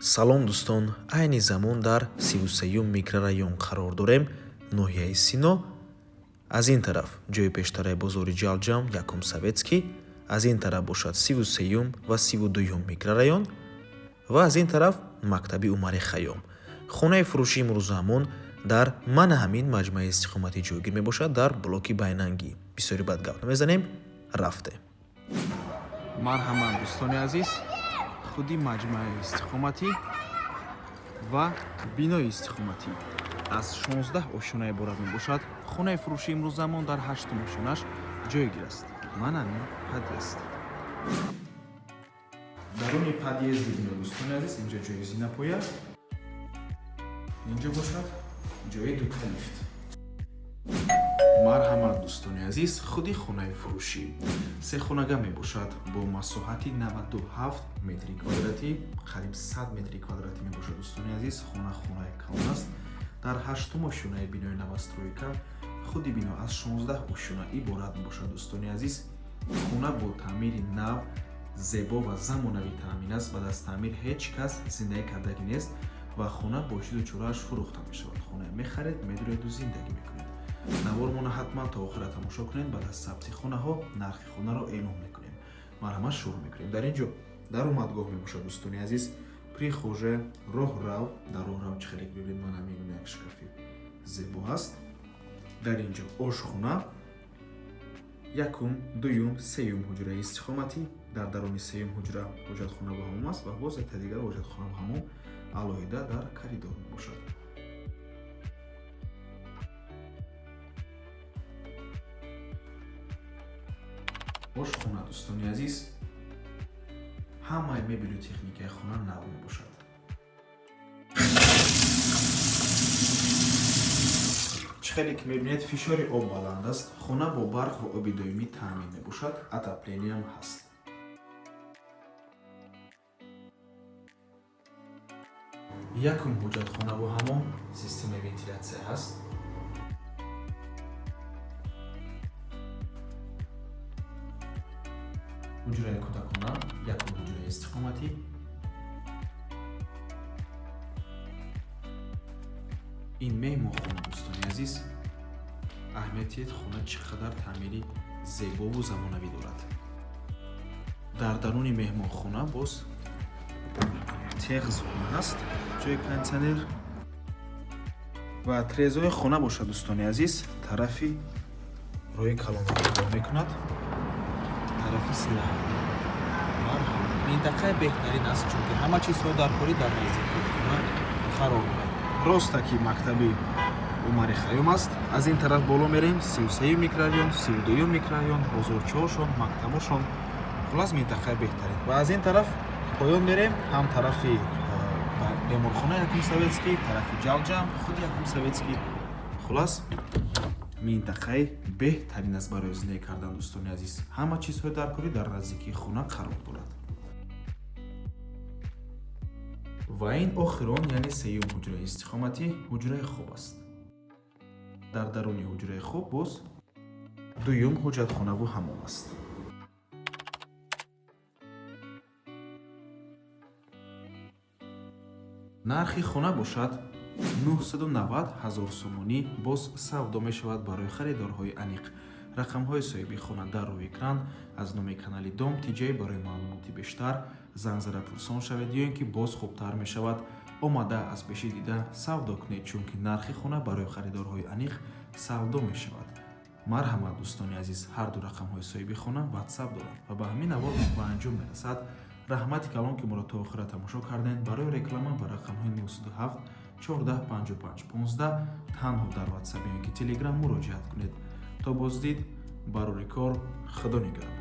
Салом, дӯстон! Айни замон дар 33-юм микрорайон қарор дорем, ноҳияи Сино. Аз ин тараф ҷои пештараи бозори Ҷалҷам, якум Советский, аз ин тараф бошад 33-юм ва 32-юм микрорайон ва аз ин тараф мактаби Умари Хайём. Хонаи фурӯшии имрӯзаамон дар мана ҳамин маҷмӯаи истиқоматӣ ҷойгир мебошад, дар блоки байнангӣ. Бисёри бад гап намезанем, рафтем. Марҳамат, дӯстони азиз, худи маҷмӯаи истиқоматӣ ва бинои истиқоматӣ аз 16 ошёна иборат мебошад. Хонаи фурӯшии имрӯзамон дар ҳаштум ошёнаш ҷойгир аст. Мана ҳамин подъезд. Даруни подъезди бино, дӯстони азиз, инҷо ҷои зинапоя, инҷо бошад ҷои дута лифт. Марҳамат, дӯстони азиз, худи хонаи фурӯшӣ сехонага мебошад бо масоҳати 97 метри квадратӣ, қариб 100 метри квадратӣ мебошад. Дӯстони азиз, хона хонаи калон аст. Дар ҳаштум ошёнаи бинои новостройка. Худи бино аз 16 ошёна иборат мебошад. Дӯстони азиз, хона бо таъмири нав, зебо ва замонавӣ таъмин аст. Баъд аз таъмир ҳеҷ кас зиндагӣ кардагӣ нест ва хона бо чизу чорааш фурӯхта мешавад. Хона мехаред, медуреду зиндагӣ мекунед. Навормона ҳатман то охира тамошо кунед. Баъд аз сабти хонаҳо нархи хонаро эълон мекунем. Марҳамат, шурӯъ мекунем. Дар ин ҷо даромадгоҳ мебошад, дӯстони азиз, прихожая, роҳрав. Дар роҳрав чӣ хеле бибинед, мана мегӯям, як шкафи зебо ҳаст. Дар ин ҷо ошхона, якум, дуюм, сеюм ҳуҷраи истиқоматӣ. Дар даруни сеюм ҳуҷра ҳоҷатхона ва ҳамом аст ва боз якта дигар ҳоҷатхона ва ҳамом алоҳида дар коридор мебошад. Ошхона, дӯстони азиз, ҳамаи мебелу техникаи хона нав мебошад. Чӣ хеле ки мебинед, фишори об баланд аст. Хона бо барқ ва оби доимӣ таъмин мебошад, отопление ам ҳаст. Якум ҳоҷатхонаву ҳамом, системаи вентилятсия ҳаст. Ҳуҷраи кӯдакона, якум ҳуҷраи истиқоматӣ. Ин меҳмонхона, дӯстони азиз. Аҳамият диҳед, хона чӣ қадар таъмири зебову замонавӣ дорад. Дар даруни меҳмонхона боз техзона ҳаст, ҷои кондитсионер ва тирезаҳои хона бошад, дӯстони азиз, тарафи роҳи калонро нигоҳ мекунад, тарафи сираҳа. Минтақаи беҳтарин аст, чунки ҳама чизҳо дар кори дар наздикии хона қарор дорад. Роста ки мактаби Умари Хайём аст. Аз ин тараф боло мерем, 33-юм микрорайон, 32-юм микрорайон, бозорчаҳошон, мактабошон. Хуллас, минтақаи беҳтарин. Ва аз ин тараф поён мерем, ҳам тарафи беморхона якум Советский, тарафи Ҷалҷам, худи якум Советский. Хуллас, минтақаи беҳтарин аст барои зиндагӣ кардан, дӯстони азиз. Ҳама чизҳои даркорӣ дар наздикии хона қарор дорад. Ва ин охирон, яъне сеюм ҳуҷраи истиқоматӣ, ҳуҷраи хоб аст. Дар даруни ҳуҷраи хоб боз дуюм ҳоҷатхонаву ҳамом аст. Нархи хона бошад 990 ҳазор сомонӣ, боз савдо мешавад барои харидорҳои аниқ. Рақамҳои соҳиби хона дар рӯи экран. Аз номи канали Дом Тиҷай барои маълумоти бештар занг зада пурсон шавед ё ин ки боз хубтар мешавад, омада аз пеши дида савдо кунед, чунки нархи хона барои харидорҳои аниқ савдо мешавад. Марҳамат, дӯстони азиз, ҳарду рақамҳои соҳиби хона ватсап доранд. Ва ба ҳамин навор ба анҷом мерасад. Раҳмати калон, ки моро то охира тамошо кардем. Барои реклама ба рақамҳои 907 14 55 15 танҳо дар ватсап ё ки телеграм муроҷиат кунед. То боздид, барори кор, Худо нигаҳбон.